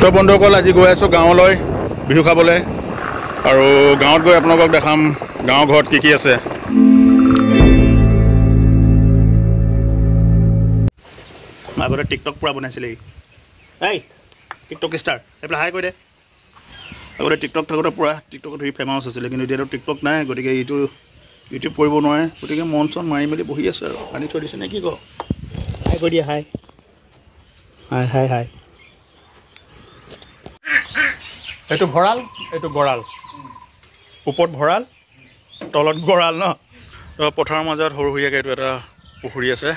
তো বন্ধুসকল, আজি গৈ আছোঁ গাঁৱলৈ বিহু খাবলৈ, আৰু গাঁৱত গৈ আপোনালোকক দেখাম গাঁৱৰ ঘৰত কি কি আছে। আগতে টিকটক পূৰা বনাইছিলে এই টিকটক ষ্টাৰ, এইফালে হাই কৈ দে। আগতে টিকটক থাকোঁতে পূৰা টিকটকত সি ফেমাছ আছিলে, কিন্তু এতিয়াতো টিকটক নাই, গতিকে এইটো ইউটিউব কৰিব নোৱাৰে, গতিকে মন চন মাৰি মেলি বহি আছে আৰু আনি থৈ দিছে নে কি ক। হাই কৈ দিয়া, হাই হাই হাই হাই। এইটো ভঁৰাল, এইটো গঁৰাল, ওপৰত ভঁৰাল তলত গঁৰাল ন। তো পথাৰৰ মাজত সৰু সুৰীয়াকৈ এইটো এটা পুখুৰী আছে।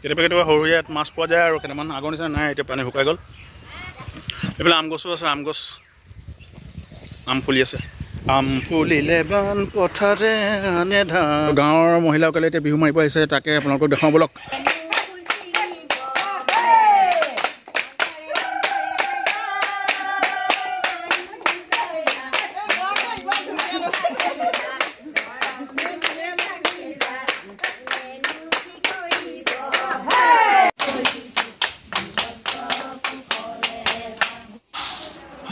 কেতিয়াবা কেতিয়াবা সৰু সুৰীয়াত মাছ পোৱা যায় আৰু কেইটামান, আগৰ নিচিনা নাই, এতিয়া পানী শুকাই গ'ল। এইফালে আম গছো আছে, আম গছ, আম ফুলি আছে। আম ফুলিলে বান পথাৰে আনে ধান। গাঁৱৰ মহিলাসকলে এতিয়া বিহু মাৰিব আহিছে, তাকে আপোনালোকক দেখাওঁ ব'লক।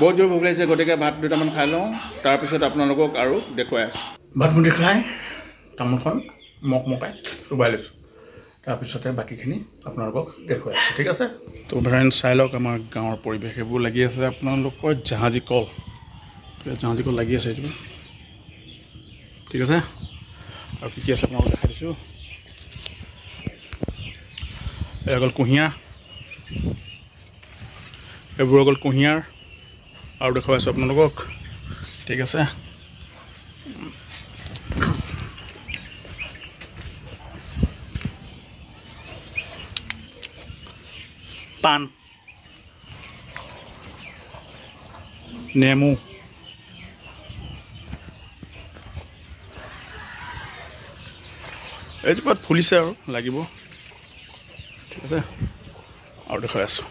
বহুত জোৰ ভোক লাগিছে, গতিকে ভাত দুটামান খাই লওঁ, তাৰপিছত আপোনালোকক আৰু দেখুৱাই আছোঁ। ভাত মুঠি খাই তামোলখন মকমকাই চোবাই লৈছোঁ, তাৰপিছতে বাকীখিনি আপোনালোকক দেখুৱাই আছোঁ, ঠিক আছে। তো ফ্ৰেণ্ডছ, চাই লওক আমাৰ গাঁৱৰ পৰিৱেশ। এইবোৰ লাগি আছে আপোনালোকৰ জাহাজী কল, জাহাজী কল লাগি আছে এইটো, ঠিক আছে। আৰু কি কি আছে আপোনালোকক দেখাই দিছোঁ। এয়া গ'ল কুঁহিয়াৰ, এইবোৰ গ'ল কুঁহিয়াৰ, আৰু দেখুৱাই আছোঁ আপোনালোকক, ঠিক আছে। পাণ, নেমু, এইজোপাত ফুলিছে আৰু লাগিব, ঠিক আছে। আৰু দেখুৱাই আছোঁ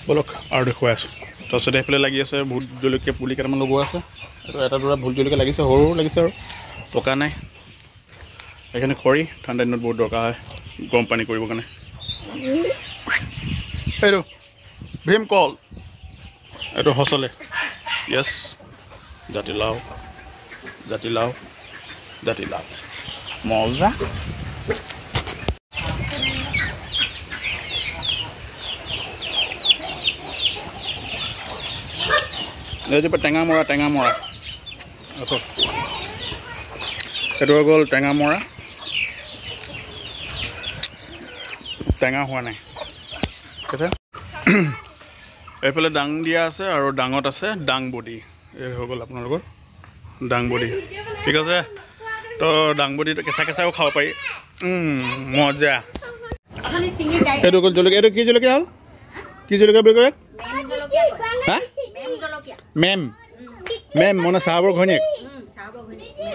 ব'লক, আৰু দেখুৱাই আছোঁ। তাৰপিছতে এইফালে লাগি আছে ভোট জলকীয়া পুলি কেইটামান লগোৱা আছে। এইটো এটা দুটা ভোট জলকীয়া লাগিছে, সৰু সৰু লাগিছে আৰু পকা নাই। সেইখিনি খৰি ঠাণ্ডা দিনত বহুত দৰকাৰ হয় গৰম পানী কৰিবৰ কাৰণে। এইটো ভীমকল, এইটো সচলে, য়েছ, জাতিলাও, জাতিলাও, জাতিলাও, মজা। এইজোপা টেঙামৰা, টেঙামৰা, এইটো হৈ গ'ল টেঙামৰা, টেঙা হোৱা নাই, ঠিক আছে। এইফালে ডাং দিয়া আছে আৰু ডাঙত আছে ডাংবডি, এই হৈ গ'ল আপোনালোকৰ ডাংবডি, ঠিক আছে। তো ডাংবডিটো কেঁচা কেঁচাও খাব পাৰি, মজা। এইটো গ'ল জলকীয়া, এইটো কি জলকীয়া হ'ল, কি জলকীয়া বুলি কয়? হা, মেম, মেম মানে চাহাবৰ ঘৈণীয়েক,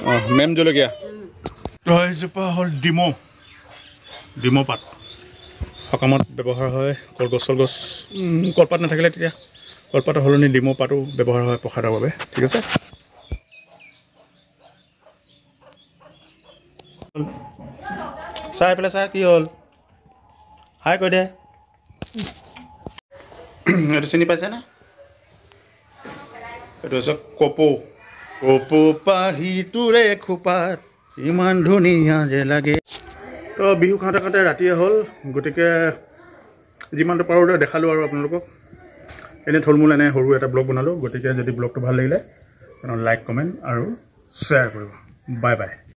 অঁ মেম জলকীয়া। এইজোপা হ'ল ডিমৌ, ডিমৌ পাত সকামত ব্যৱহাৰ হয়। কলগছ চলগছ কলপাত নাথাকিলে তেতিয়া কলপাতৰ সলনি ডিমৌ পাতো ব্যৱহাৰ হয় প্ৰসাদৰ বাবে, ঠিক আছে। চাই পেলাই চাই কি হ'ল, হাই কৈ দে। এইটো চিনি পাইছেনে? এইটো হৈছে কপৌ। কপৌ পাহি তোৰে খোপাত ইমান ধুনীয়া যে লাগে। তো বিহু খাওঁতে খাওঁতে ৰাতিয়ে হ'ল, গতিকে যিমানটো পাৰোঁ দেখালোঁ আৰু আপোনালোকক। এনেই থুলমূল এনে সৰু এটা ব্লগ বনালোঁ, গতিকে যদি ব্লগটো ভাল লাগিলে লাইক, কমেণ্ট আৰু শ্বেয়াৰ কৰিব। Bye bye.